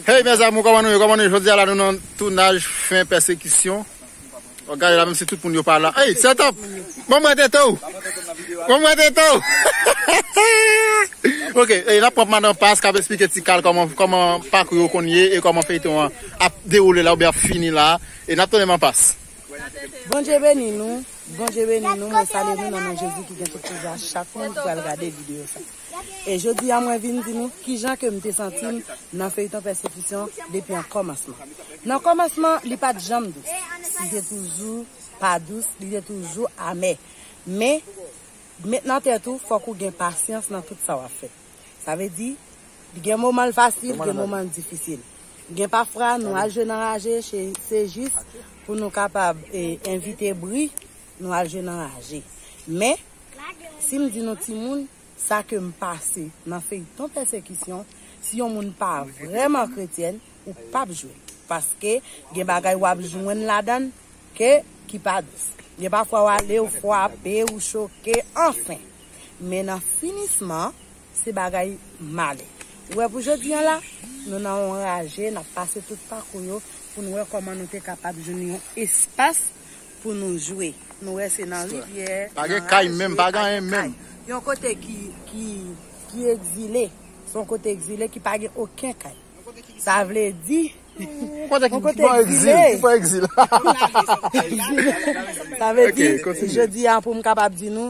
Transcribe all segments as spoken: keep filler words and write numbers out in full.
Hey, mes amours, kòman nou ye? Kòman nou ye? Jodi a la, nou nan tounaj fen pèsekisyon. Gade la, menm si tout moun yo pa la. Hey, set up! Ban mwen tete w! Ban mwen tete w! Ok, e n ap pran madan Pas k ap esplike Ti Kal kòman, kòman pakou yo konn ye e kòman feyton an ap dewoule la oubyen ap fini la. E n ap tounen man Pas. Bondye beni nou. Bondye beni nou. Mwen salye nou nan non Jezi ki gen tout pouvwa. Chak moun ki pral gade videyo sa. E jodi a mwen vin di nou kijan ke m te santi m nan feyton pèsekisyon depi an kòmansman. Nan kòmansman, li pa t janm dous. Li te toujou pa dous, li te toujou amè. Men, met nan tèt ou, fòk ou gen pasyans nan tout sa w ap fè. Sa vle di, gen moman l fasil, gen moman l difisil. Gen pafwa, nou al jwe nan raje, se, se jis pou nou kapab, e, evite bri, nou al jwe nan raje. Men, si m di nou timoun, sa ke m pase nan feyton pèsekisyon, si yon moun pa vrèman kretyèn, ou p ap jwe. Paske gen bagay w ap jwenn ladan l ke ki pa dous. Gen pafwa w ale, ou frape, ou choke, anfen. Men nan finisman, se bagay malè. Ou wè pou jodi a la, nou nan yon raje, n ap pase tout pakou yo pou n wè kòman nou te kapab jwenn yon espas pou nou jwe. Nou wè se nan rivyè, pa gen kay menm, pa gen anyen menm. Yon kote ki, ki, ki egzile. Se yon kote egzile ki pa gen okenn kay. Sa vle di, yon kote ki, yon kote ki pa egzile, ki pa egzile. Sa vle di, jodi a pou m kapab di nou,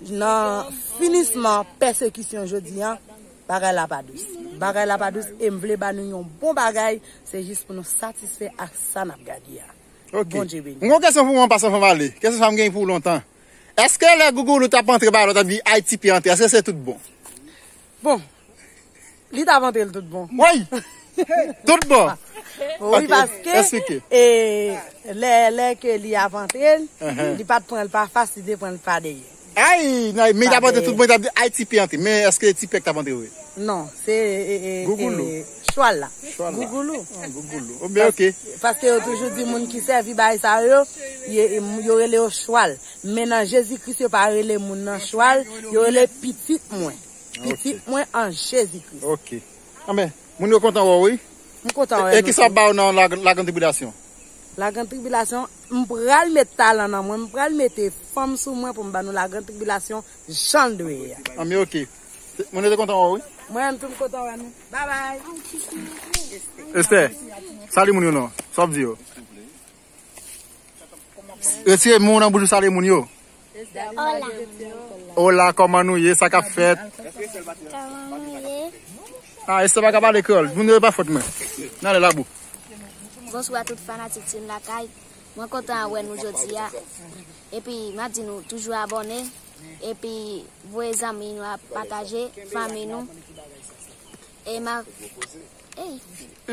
nan finisman pèsekisyon jodi a, bagay la pa dous. Bagay la pa dous e m vle ba nou yon bon bagay, se jis pou nou satisfè ak sa n ap gade a. Ok. Bondye beni. Mwen gon kesyon pou mwen, Pas, anvan m ale. Kesyon sa m gen pou lontan. Èske lè Gougoulou t ap antre ba lòt ap di Ayiti pi antre, èske se tout bon? Bon, li t ap antre l tout bon. Woy! Tout bon! Wi, paske, e, lè, lè ke li ap antre l, li pa t pran l pa fas, li te pran l pa dèyè. Ay, men li t ap antre tout bon, li t ap di Ayiti pi antre. Men èske ti pèk t ap antre vre? Non, se, e, e, e, chwal la. Chwal la. Gougoulou. Ah, Gougoulou. Oh, ben, ok. Paske yo toujou di moun ki sèvi bagay sa yo, yo rele yo chwal. Men nan Jezi Kris, yo pa rele moun nan chwal, yo rele pitit mwen. Pitit mwen an Jezi Kris. Ok. Anben, moun yo kontan wè w, wi. M kontan wè nou tou. E kisa w ap ba w nan la, la grande tribulation? La grande tribulation, m pral met talan nan mwen, m pral mete fanm sou mwen pou m ba nou la grande tribulation jan l dwe ye a. Anben, ok. Moun yo te kontan wè w, wi. Mwen menm tou m kontan wè nou. Bye bye. Esther, sali moun yo non. Sa w ap di yo? Retire men w nan bouch ou, salye moun yo. Hola. Hola, kòman nou ye? Sa k ap fèt? Kòman nou ye? Ah, Esther pa ka pale kreyòl. Moun yo, e pa fòt mwen. N ale labou. Bonswa tout fanatik Team Lakay. Mwen kontan wè nou jodi a. Epi, m ap di nou toujou abòne. Epi, voye zanmi nou a pataje, fanmi nou. E m ap, ey.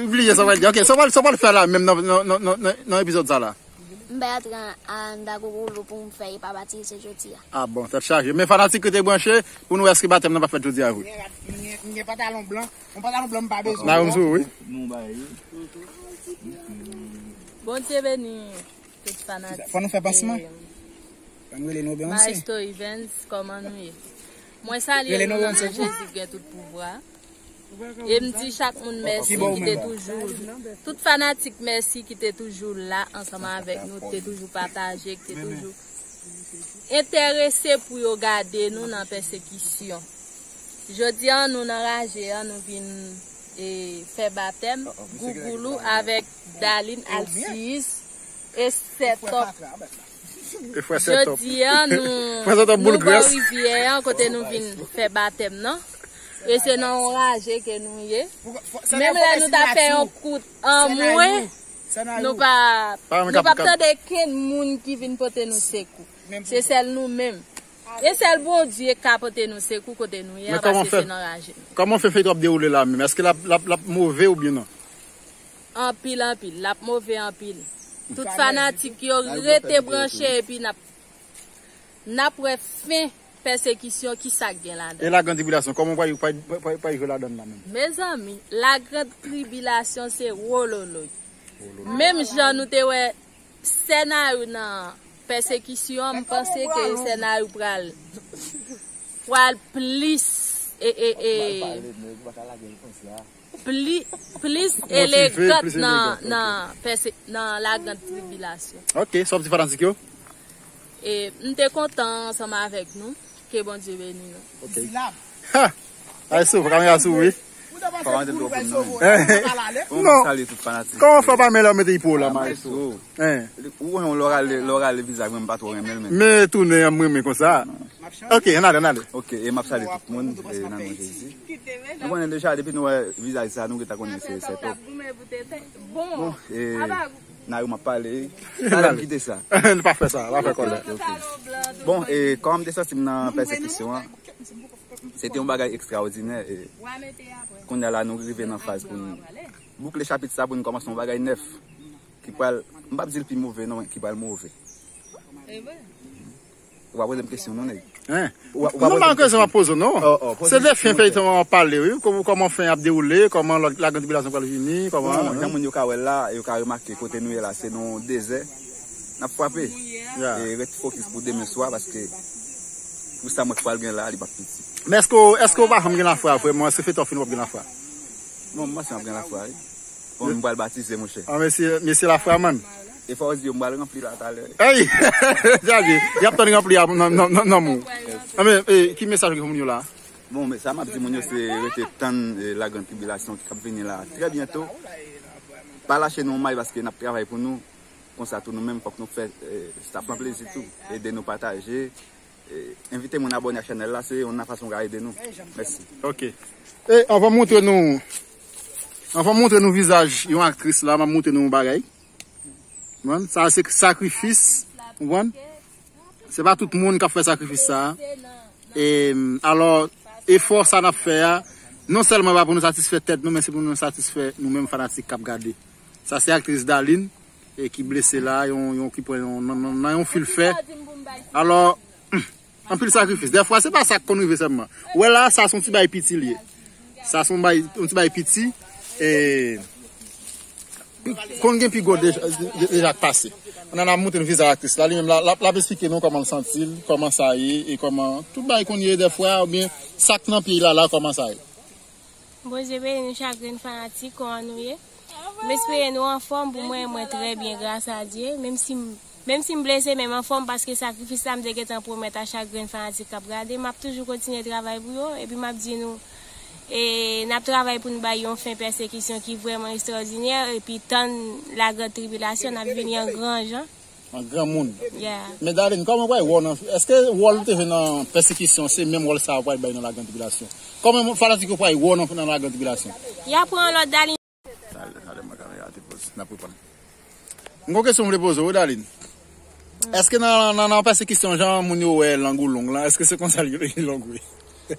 Bliye sa w pral di. Ok, sa w pral, sa w pral fè la menm nan, nan, nan, nan, nan, nan epizòd sa la? M bay antre an, anndan Gougoulou pou m fè epa batizye jodi a. Ah bon, tèt chaje. Men fanatik, rete branche pou nou wè èske batèm nan p ap fèt jodi a vre. M gen, m gen, m gen pantalon blan. Yon pantalon blan m pa bezwen. Nan yon jou, wi. Bondye beni tout fanatik. Fò nou fè pansman. Fò nou rele nou byen, wi. Maestro Evens, kòman nou ye? Mwen salye nou nan non Jezi ki gen tout pouvwa. E m di chak moun mèsi ki te toujou, tout fanatik mèsi ki te toujou la ansanm avèk nou, te toujou pataje, ki te toujou enterese pou yo gade nou nan pèsekisyon. Jodi a, nou nan raje a, nou vin, e, fè batèm Gougoulou avèk Darline Alcius e Sètòp. E frè Sètòp. Jodi a, nou, nou bò rivyè an, kote nou vin fè batèm nan. E se nan yon raje ke nou ye. Menm lè nou ta fè yon kout anmwe, nou pa, nou p ap tande kenn moun ki vin pote nou sekou. Se sèl nou menm. E sèl Bondye ka pote nou sekou kote nou ye a, paske se nan raje nou. Kòman fè feyton ap dewoule la menm? Èske l ap, l ap, l ap move oubyen non? Anpil, anpil. L ap move anpil. Tout fanatik yo rete branche epi n ap, n ap wè fen pèsekisyon, kisa k gen ladan. E la grande tribulation, kòman w pral, pral, pral, pral jwe ladan l la menm? Mezanmi, la grande tribulation se wololoy. Menm jan nou te wè sènaryo nan pèsekisyon, m panse ke sènaryo pral, pral plis, e, e, e, pli, plis elegant nan, nan, nan la grande tribulation. Ok, sa w ap di fanatik yo? E m te kontan ansanm avèk nou. Ke Bondye beni nou. Ok. Ha! Ay sou, kamera sou, wi. Pa mande m twò pou non. Non. Kòman fè pa men lè w mete ipo la, maestro? Ou wè, lè w rale, lè w rale vizaj mwen, m pa twò renmen l menm. Men tounen an, m renmen konsa. Ok, ann ale, ann ale. Ok, e m ap salye tout moun, e, nan non Jezi. Nou konnen deja, depi nou wè vizaj sa, nou gentan konnen se sètòp. Bon, e, Nayou, m ap pale. Talè m kite sa. Nou pa fè sa, pa fè kòlè. Ok. Bon, e, kòman m te santi m nan pèsekisyon an, se te yon bagay ekstraòdinè, e, kounye a la, nou rive nan faz pou n boukle chapit sa, pou n kòmanse yon bagay nèf, ki pral, m p ap di l pi move, non, men ki pral move. Ou pa poze m kesyon, non, nèg. Hein? Ou pa, ou pa poze m kesyon. Non, pa kesyon m ap poze w, non. Oh, oh, poze m kesyon. Se de fen feyton an ap pale, wi. Kòman, kòman fen ap dewoule, kòman la, la grande tribulation pral vini, kòman, bon, hein? Jan moun yo ka wè l la, yo ka remake kote nou ye la, se nan yon dezè. N ap frape. Yeah. E ret fokis pou demen swa, paske pou sa mwen k pral gen la, li p ap piti. Men èske, èske w pa janm gen lafwa, vrèman? Èske feyton an fin w ap gen lafwa? Bon, m panse m ap gen lafwa, wi. Bon, m pral batize, monchè. Ah, mesye, mesye lafwa, man. E fò w di yo, m pral ranpli la talè. Ey! Gade, y ap tann ranpli a nan, nan, nan, nan mou. Anben, e, ki mesaj ou gen pou moun yo la? Bon, men sa m ap di moun yo, se rete tann, e, la grande tribulation ki ap vini la trè byento. Pa lache nou may, paske n ap travay pou nou. Konsa tou nou menm, fòk nou fè, e, staff lan plezi tou. Ede nou pataje. E, envite moun abòne ak chanèl la, se youn nan fason w ka ede nou. Mèsi. Ok. E, anvan m montre nou, anvan m montre nou vizaj yon aktris la, m ap montre nou yon bagay. Konprann? Sa se sakrifis, konprann? Se pa tout moun k ap fè sakrifis sa. E, alò, efò sa n ap fè a, non sèlman pa pou nou satisfè tèt nou, men se pou nou satisfè nou menm fanatik k ap gade. Sa se aktris Darline, e ki blese la, yon, yon ki pran yon, nan, nan, nan yon fil fè. Alò, anpil sakrifis. Dèfwa, se pa sa k konn rive sèlman. Ou wè la, sa se yon ti bagay piti l ye. Sa se yon bagay, yon ti bagay piti. E, konn gen pi gwo deja, de-, deja k pase. Ann al montre nou vizaj aktris la, li menm la, l ap, l ap esplike nou kòman l santi l, kòman sa ye, e kòman tout bagay konn ye dèfwa, oubyen sa k nan pye l la, la, kòman sa ye. Bondye beni nou chak grenn fanatik, kòman nou ye? M espere nou anfòm, pou mwen, mwen trè byen, gras a Dye. Menm si m, menm si m blese, men m anfòm, paske sakrifis la, m te gentan pwomèt a chak grenn fanatik k ap gade, m ap toujou kontinye travay pou yo, epi m ap di nou, e, n ap travay pou n bay yon fen pèsekisyon ki vrèman ekstraòdinè, epi tann la grande tribulation, n ap vini an gran jan. An granmoun. Yeah. Men Darline, kòman w pral wè w nan, èske wòl ou te jwe nan pèsekisyon, se menm wòl sa a w pral bay nan la grande tribulation? Kòman fanatik yo pral wè w nan, nan la grande tribulation? Y ap pran lòt Darline. Talè, talè, mwen kamera te poze. N ap reprann. M gon kesyon m vle poze w, wi, Darline. Èske nan, nan, nan pèsekisyon, jan moun yo wè lang ou long lan, èske se konsa li long vre?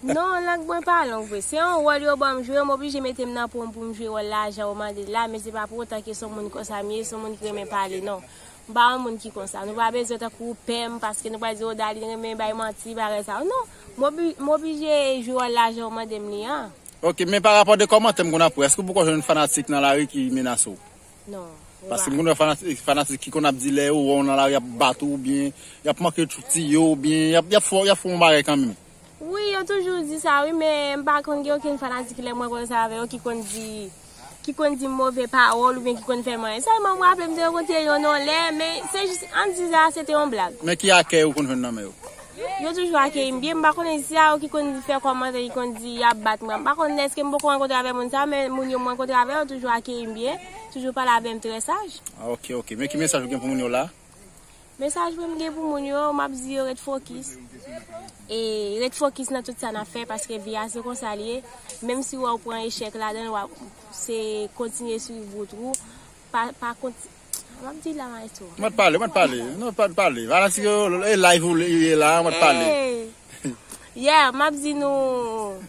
Non, lang mwen pa long vre. Se yon wòl yo ban m jwe, m oblije mete m nan po m pou m jwe wòl la jan yo mande l la, men se pa pou otan ke se yon moun konsa m ye, se yon moun ki renmen pale, non. M pa yon moun ki konsa. Nou pa bezwen tankou pè m, paske nou pral di, "O, Darline renmen bay manti, bagay sa yo." Non, m obi-, m oblije jwe wòl la jan yo mande m li an. Ok, men pa rapò de kòmantè m konn ap wè, èske w poko jwenn fanatik nan lari ki menase w? Non. Paske m konn wè fanatik, fanatik ki konn ap di lè yo wè w nan lari y ap bat ou, oubyen y ap manke tiye w, oubyen y ap, y ap fè, y ap fè yon bagay kanmenm. Wi, yo toujou di sa, wi, men m pa konn gen okenn fanatik lè mwen konn sa avè yo ki konn di, ki konn di m move pawòl oubyen ki konn fè m anyen. Sèlman m raple m te rankontre yo yon lè, men se jis, ann di sa, se te yon blag. Men ki akèy ou konn jwenn nan men yo? Yo toujou akeyi m byen, m pa konnen si se yo ki konn fè kòmantè, ki konn di y ap bat mwen. M pa konnen èske m poko rankontre avè moun sa, men moun yo m rankontre avè yo toujou akeyi m byen, toujou pale avè m trè saj. Ah, ok, ok. Men ki mesaj ou gen pou moun yo la? Mesaj mwen m gen pou moun yo, m ap di yo ret fokis. E ret fokis nan tout sa n ap fè, paske vi a se konsa l ye. Menm si w wè w pran echèk ladan l, w ap, se kontinye swiv wout ou. Pa, pa konti-, m ap di la, maestro. Mwen t pale, mwen t pale. Non, pa t pale. Fanatik yo, e live ou ye la, mwen t pale. Hey. Yeah, m ap di nou,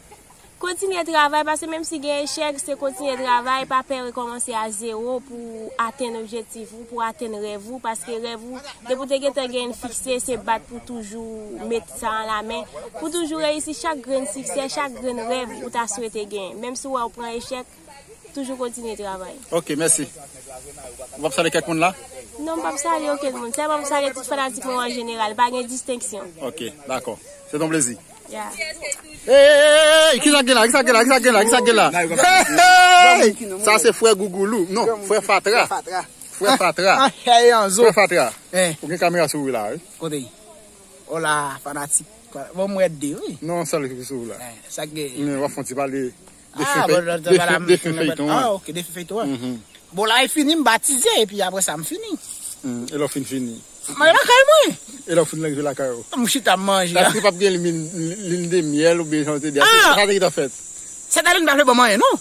kontinye travay, paske menm si gen echèk, se kontinye travay, pa pè rekòmanse a zewo pou w atenn objektif ou, pou w atenn rèv ou, paske rèv ou, depi w te gentan gen l fikse, se bat pou toujou met sa an lamen, pou toujou reyisi chak grenn siksè, chak grenn rèv ou ta swete gen. Menm si w wè w pran echèk, toujou kontinye travay. Ok, mèsi. Ou p ap salye kèk moun la? Non, m p ap salye okenn moun. Sèlman m salye tout fanatik mwen an jeneral. Pa gen distenksyon. Ok, dakò. Se yon plezi. Ey, ey, ey, ey, kisa k gen la, kisa k gen la, kisa k gen la, kisa k gen la? Ey, ey, sa se frè Gougoulou. Non, frè Fatra. Frè Fatra. Frè Fatra. Ou gen kamera sou ou la, wi. Kote? Ola, fanatik. Bon, mwen de, wi. Non, sèl ki sou ou la. Sa k gen? Men w ap fè yon ti pale de fen feyton an. Ah, ok, de fen feyton an. Bon, la e fini, m batize, epi apre sa, m fini. Hmm, e lè w fin fini? M ale lakay mwen. E lè w fin jwe lakay ou? M chita, m manje. Èske p ap gen limit, limit de myèl oubyen jan w te di a? Sa te gentan fèt. Sèt Alin pa vle ban m anyen, non.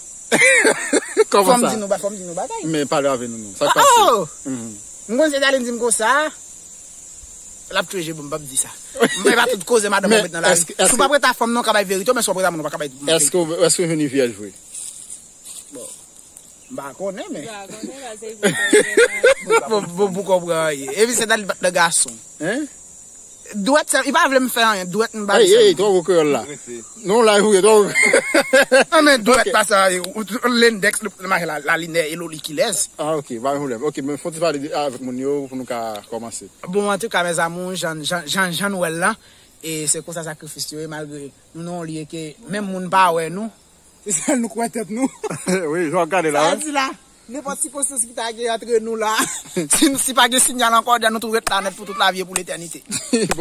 Kòman sa? Fò m di nou, fò m di nou bagay. Men pale avè nou, non. Sa k pase? M konn Sèt Alin di m konsa. L ap touye je m, m p ap di sa. Men pa tout koze madanm ou met nan lari. Si w p ap ret a fanm nan, w ka bay verite, men si w ap ret a moun, ou pa ka bay verite. Èske w jwenn yon vyèj vre? Bon. M pa konnen, men. Bon, bon, pou konprann anyen. Epi se dal bat nan gason. Hein? Dwèt, sa, li pa vle m fè anyen. Dwèt, m ba li sa. Ey, ey, twò gwo kreyòl la. Non, la, ou ye twò gwo. Non, men dwèt pa sa, ou, ou, lendèks, le, le, la, la linè, e loli kilès. Ah, ok, pa gen pwoblèm. Ok, men fò ti pale avèk moun yo pou nou ka kòmanse. Bon, antouka, mezanmi, jan, jan, jan, jan nou wè l lan, e se konsa sakrifis yo ye, malgre nou nan yon lye ke menm moun pa wè nou, se sèl nou k wè tèt nou. Wi, jan w ap gade la. Sa di la, nenpòt sikonstans ki ta gen antre nou la, si, si pa gen sinyal ankò, nou tou ret la nèt pou tout lavi e pou letènite.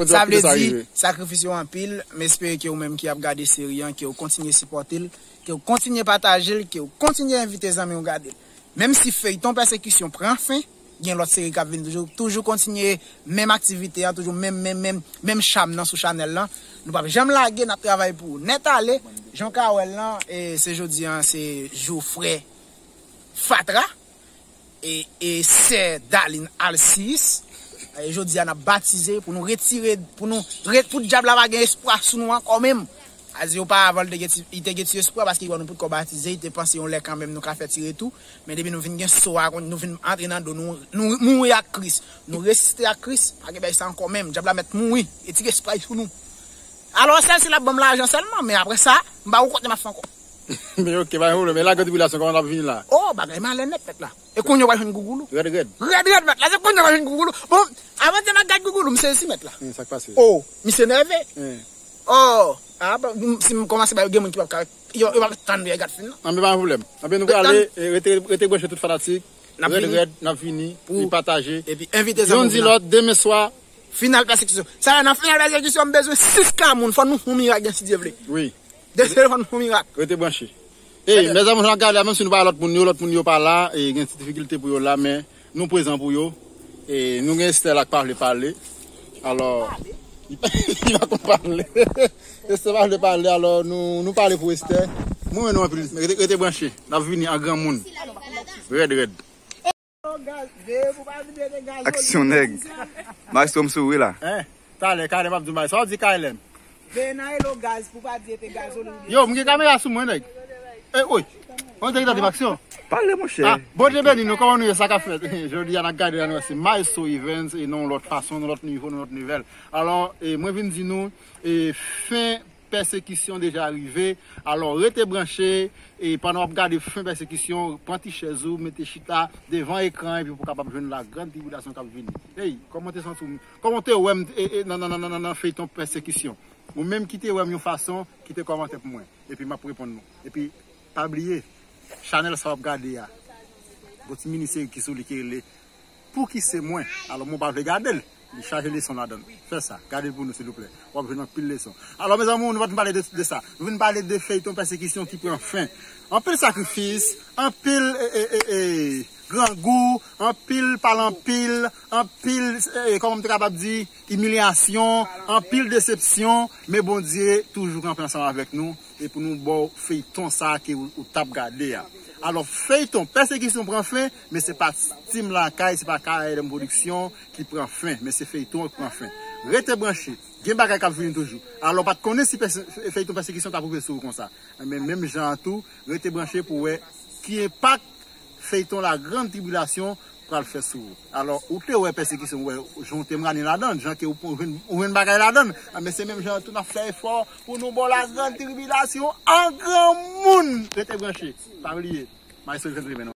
Sa vle di, sakrifis yo anpil, m espere ke ou menm ki ap gade seri an, ke w kontinye sipòte l, ke w kontinye pataje l, ke w kontinye envite zanmi w gade l. Menm si feyton Pèsekisyon pran fen, gen lòt seri k ap vin toujou, toujou kontinye menm aktivite an, toujou menm, menm, menm, menm cham nan sou chanèl lan. Nou p ap janm lage, n ap travay pou ou nèt ale. Jan w ka wè l lan, e, se jodi an, se jou frè Fatra, e, e sè Darline Alcius. E, jodi a, n ap batize pou nou retire, pou nou re-, pou dyab la pa gen espwa sou nou ankò menm. A di oparavan, li te gen ti, li te gen ti espwa paske li wè nou potkò batize, li te panse yon lè kanmenm nou ka fè ti retou. Men depi nou vin gen so a, nou vin antre nan do, nou, nou mouri ak Kris. Nou resisite ak Kris, pa gen bagay sa ankò menm. Dyab la mèt mouri, retire espwa sou nou. Alò, sèl si l ap ban m lajan sèlman, men apre sa, m pa wè kote m ap fè ankò. Men ok, pa gen pwoblèm. Men lagrand tribilasyon, kòman l ap vini la? Oh, bagay malè nèt, mèt la. E kounye a w pral jwenn Gougoulou. Rèd, rèd. Rèd, rèd, mèt la. Se kounye a w pral jwenn Gougoulou. Bon, avan te m ap gad Gougoulou, m sezi, mèt la. Sa k pase? Oh, misye nève. Oh, a, si m kòmanse ba yo, gen moun ki p ap ka, yo, yo p ap tann Rèd Rèd fin, non. Anben, pa gen pwoblèm. Anben, nou prale, e, rete, rete branche tout fanatik. Rèd Rèd, n ap vini, e pataje. Epi envite zanmi w. Youn di lòt, demen swa. Final pèsekisyon. Sa a, nan final pèsekisyon, m bezwen sis ka moun. Fò nou fè yon mirak, gen si Dye vle. Wi. Demen fò nou fè yon mirak. Rete branche. Ey, mezanmi, jan n ap gade a, menm si nou pa lòt moun yo, lòt moun yo pa la, e gen ti difikilte pou yo la, men nou prezan pou yo. E nou gen Esther la k pa vle pale. Alò, li pa konn pale. Esther pa vle pale, alò nou, nou pale pou Esther. Mwen, nou anpil, rete, rete branche. N ap vini an granmoun. Rèd, rèd. Aksyon nèg. Maestro m sou wi la. Hein? Talè, K L M ap di m bagay. Sa w di K L M? Bena e lo gaz pou pa di epe gazolin. Yo, m gen kamera sou mwen, nèg. E, oy. On te tande aksyon. Pale, monchè. Ah, Bondye beni nou, kòman nou ye, sa k ap fèt? Jodi a, n ap gade la, nou wè se Maestro Events, e nan yon lòt fason, nan lòt nivo, nan lòt nivel. Alò, e, mwen vin di nou, e, fen pèsekisyon deja rive. Alò, rete branche, e pandan w ap gade fen pèsekisyon, pran ti chèz ou, mete chita devan ekran, epi pou w kapab jwenn lagrand tribilasyon k ap vini. Ey, kòman w te santi w? Kòman w te wè m, e, e, nan, nan feyton pèsekisyon? Ou menm ki te wè m yon fason, kite kòmantè pou mwen. Epi m ap reponn nou. Epi, pa bliye, chanèl sa w ap gade a, gon ti mini seri ki sou li ki rele Pouki se mwen? Alò, mwen pa vle gade l. Li chaje leson ladan l. Fè sa. Gade l pou nou, silvouplè. W ap jwenn anpil leson. Alò, mezanmi, nou pa t vin pale de, de sa. Nou vin pale de feyton pèsekisyon ki pran fen. Anpil sakrifis, anpil, e, e, e, e, grangou, anpil pale anpil, anpil, e, kòman m te kapab di, imilyasyon, anpil desepsyon, men Bondye toujou kanpe ansanm avèk nou. E pou nou ba w feyton sa a ke ou, ou t ap gade a. Alò, feyton Pèsekisyon pran fen, men se pa Team Lakay, se pa K R M Production ki pran fen, men se feyton an k pran fen. Rete branche, gen bagay k ap vini toujou. Alò, w pa t konnen si pèse-, feyton Pèsekisyon t ap rive sou ou konsa. Men menm jan an tou, rete branche pou w wè ki enpak feyton Lagrand Tribilasyon pral fè sou ou. Alò, ou te wè pèsekisyon, ou wè jan w te mwannen ladan l, jan ke ou, ou jwenn, ou jwenn bagay ladan l. Anben, se menm jan an tou n ap fè efò pou nou ba w Lagrand Tribilasyon an granmoun. Rete branche. Pa bliye. Maestro Events renmen nou.